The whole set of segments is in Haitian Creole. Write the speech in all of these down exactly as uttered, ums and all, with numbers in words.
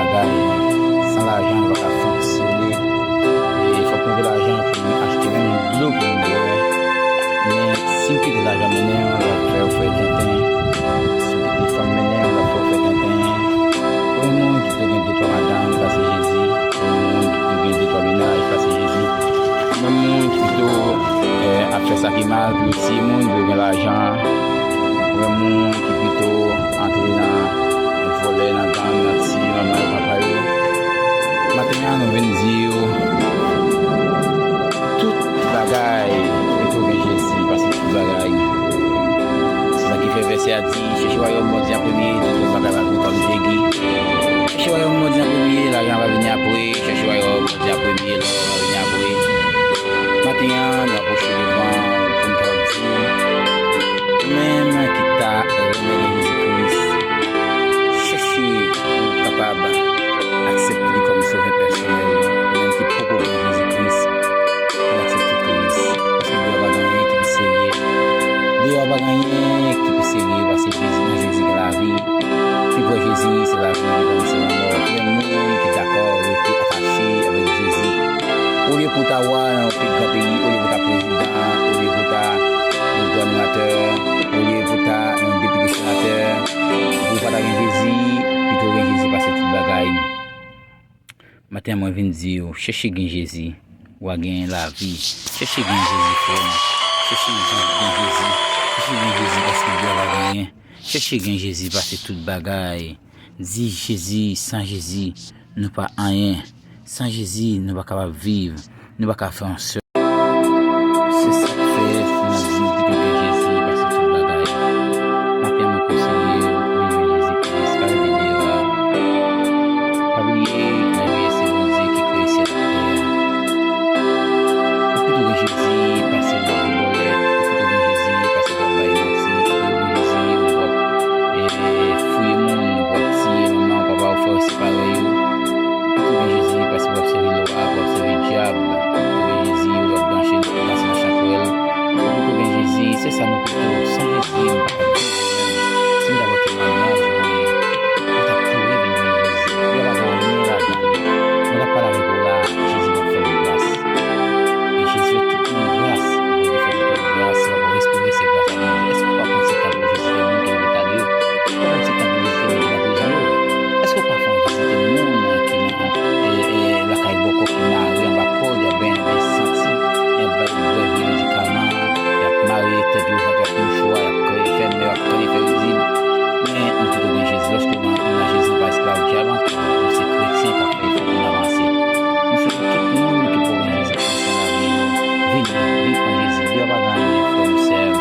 Bagay, san lajan, nou pa ka fonksyone. E fòk nou gen lajan pou nou achte menm dlo pou nou bwè. Men, si w kite lajan mennen w, l ap fè w fè tenten. Si w kite fanm mennen w, l ap fè w fè tenten. Premye moun ki te gen de twa madanm, pase Jezi. Premye moun ki te gen de twa mennaj, pase Jezi. Menm moun ki pito, eh, ap fè sa ki mal pou yo tiye moun, pou yo gen lajan. Premye moun ki pito antre nan vòlè, nan gang, nan tiye, nan mare papa yo. Maten an, nou vin di w, tout bagay, pito gen Jezi, pase tout bagay. Se sa ki fè vèsè a di, chèche wayòm Bondye an premye, tout lòt bagay va vin kòm degi. Chèche wayòm Bondye an premye, lajan va vini apre, chèche wayòm Bondye an premye, lòt va vini apre. Maten an, nou apwoche devan pou n kapab di, ou menm ki ta renmen gen Jezi Kris, chèche pou w kapab aksepte li kòm sovè pèsonèl ou, ou menm ki poko gen Jezi Kris, pou w aksepte Kris. Paske deyò pa gen anyen ki pi serye. Deyò pa gen anyen ki pi serye pase Jezi. Nan Jezi gen lavi. Pi pre Jezi, se lavi, pi lwen se lanmò. Gen moun ki dakò rete atache avèk Jezi. Olye pou w ta wa nan yon pi gran peyi, olye pou w ta prezidan, olye pou w ta yon gouvernematè, olye pou w ta yon depite senatè, pou w pa ta gen Jezi, pito w gen Jezi pase tout bagay. Maten an, mwen vin di w, chèche gen Jezi, w a gen lavi. Chèche gen Jezi, frè m. Chèche gen, gen Jezi. Chèche gen Jezi, paske deyò pa gen anyen. Chèche gen Jezi pase tout bagay. Di Jezi, san Jezi, nou pa anyen. San Jezi, nou pa kapab viv. Nou pa ka fè yon sèl. Se sa k fè n ap di w pito gen Jezi pase tout bagay. Maten an, mwen konseye w vin jwenn Jezi Kris, pa rete deyò a. Pa bliye, Bondye se Bondye ki kreye syèl ak tè a. Ou pito gen Jezi pase w ap vòlè, ou pito gen Jezi pase w ap bay manti, ou pito gen Jezi w ap, e, fouye moun, w ap tiye manman w, papa w, frè w, sè parèy ou. Ou pito gen Jezi pase w ap sèvi lwa, w ap sèvi dyab. Ou pito gen Jezi w ap danse, danse nan chanpwèl. Ou pito gen Jezi, se sa nou pito. San Jezi, nou pa ka viv nou menm. Si m ta pran temwayaj mwen, mwen t ap kouri vin jwenn Jezi. Yo pa gen anyen ladan. Mwen t ap pale avèk ou la, Jezi p ap fè m gras. E Jezi fè tout moun gras. Bondye fè tout moun gras. Mwen restore se gras la Bondye. Èske w pa pran ti tan pou vizite moun ki lopital yo? Ou pa pran ti tan pou vizite moun ki nan prizon yo? Èske w pa fè yon vizite moun ki nan, e, e, lakay bòkò ki mare anba kòd, y ap benyen, y ap santi, y ap bay bwè vye medikaman, y ap mare tèt yo, vant yo ak mouchwa, y ap kreye fèmen, y ap kreye fè rizib. Men nou pito gen Jezi. Lòske nou nan Jezi, nou pa esklav dyab ankò, nou se kretyen k ap fè efò pou n avanse. Nou swete tout moun ki poko gen Jezi Kris nan lavi yo, vini, vin pran Jezi. Deyò pa gen anyen, frè m, sè m.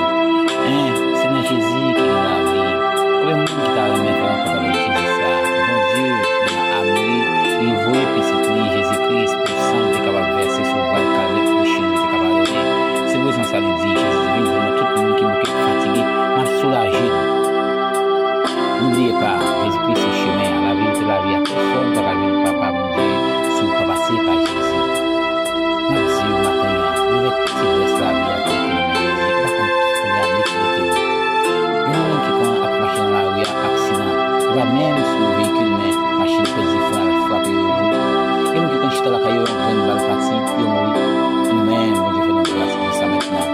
En, se nan Jezi ki gen lavi. Konbyen moun ki ta renmen fè rankont avèk Jezi sa? Bondye, nan am li, li voye pitit li, Jezi Kris, pou san l te kapab vèse sou bwa Kalvè pou peche nou te ka padone. Se pou rezon sa li di, Jezi, vin jwenn mwen tout moun ki bouke, ki fatige, m ap soulaje nou. N'oubliez pas, Jezikri se chemen an, laverite, lavi a. Pèsonn pa ka jwenn Papa Bondye si w pa pase pa Jezi. M ap di w maten an, leve ti rès lavi a ki rete nan men Jezi, ou pa konn konbyen ane ki rete w. Gen moun ki konn ap mache nan lari a, aksidan. Yo pa menm sou veyikil, men machin pèdi fren, l frape yo. Gen moun ki konn chita lakay yo, yon grenn bal pati, yo mouri. Nou menm, Bondye fè nou gras pou sa mentnan.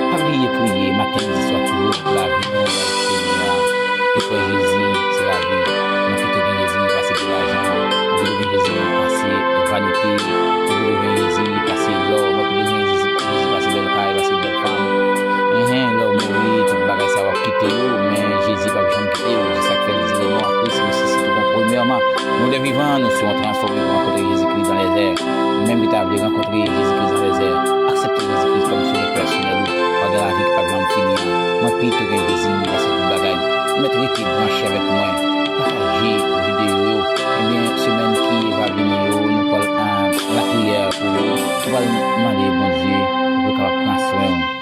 Pa bliye priye maten, midi, swa, toujou lavi nou bay Senyè a. Pi pre Jezi, se lavi. Nou pito gen Jezi pase gen lajan. Nou pito gen Jezi pase vanite. Nou pito gen Jezi pase lò. Nou pito gen Jezi, Jezi pase bèl kay, pase bèl fanm. Enhen, lè w mouri, tout bagay sa w ap kite yo, men Jezi p ap janm kite w. Se sa k fè l di, les morts en Christ ressusciteront premièrement. Nou, lè vivan, nou serons transformés pou rankontre Jezikri dans les airs. Ou menm ki ta vle rankontre Jezikri dans les airs, aksepte Jezikri kòm sovè pèsonèl ou. W a gen lavi ki p ap janm fini an. Mwen pito gen Jezi pase tout bagay. Ou mèt rete branche avèk mwen. Pataje videyo yo. Ebyen, semèn ki va vini yo, nou pral, ah, lapriyè pou ou. Nou pral mande Bondye pou l kapab pran swen w.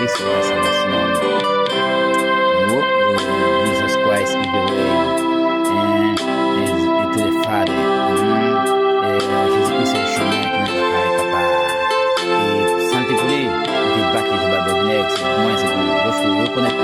Christ, Christ, Christ, no, no, Jesus Christ is the way, and is to the Father. Mm. Eh, Jezi Kris se chemen ki mennen nan kay Papa. E san l te koule, li te batize anba dlo byen, se pou mwen, se pou nou. Lòske w rekonèt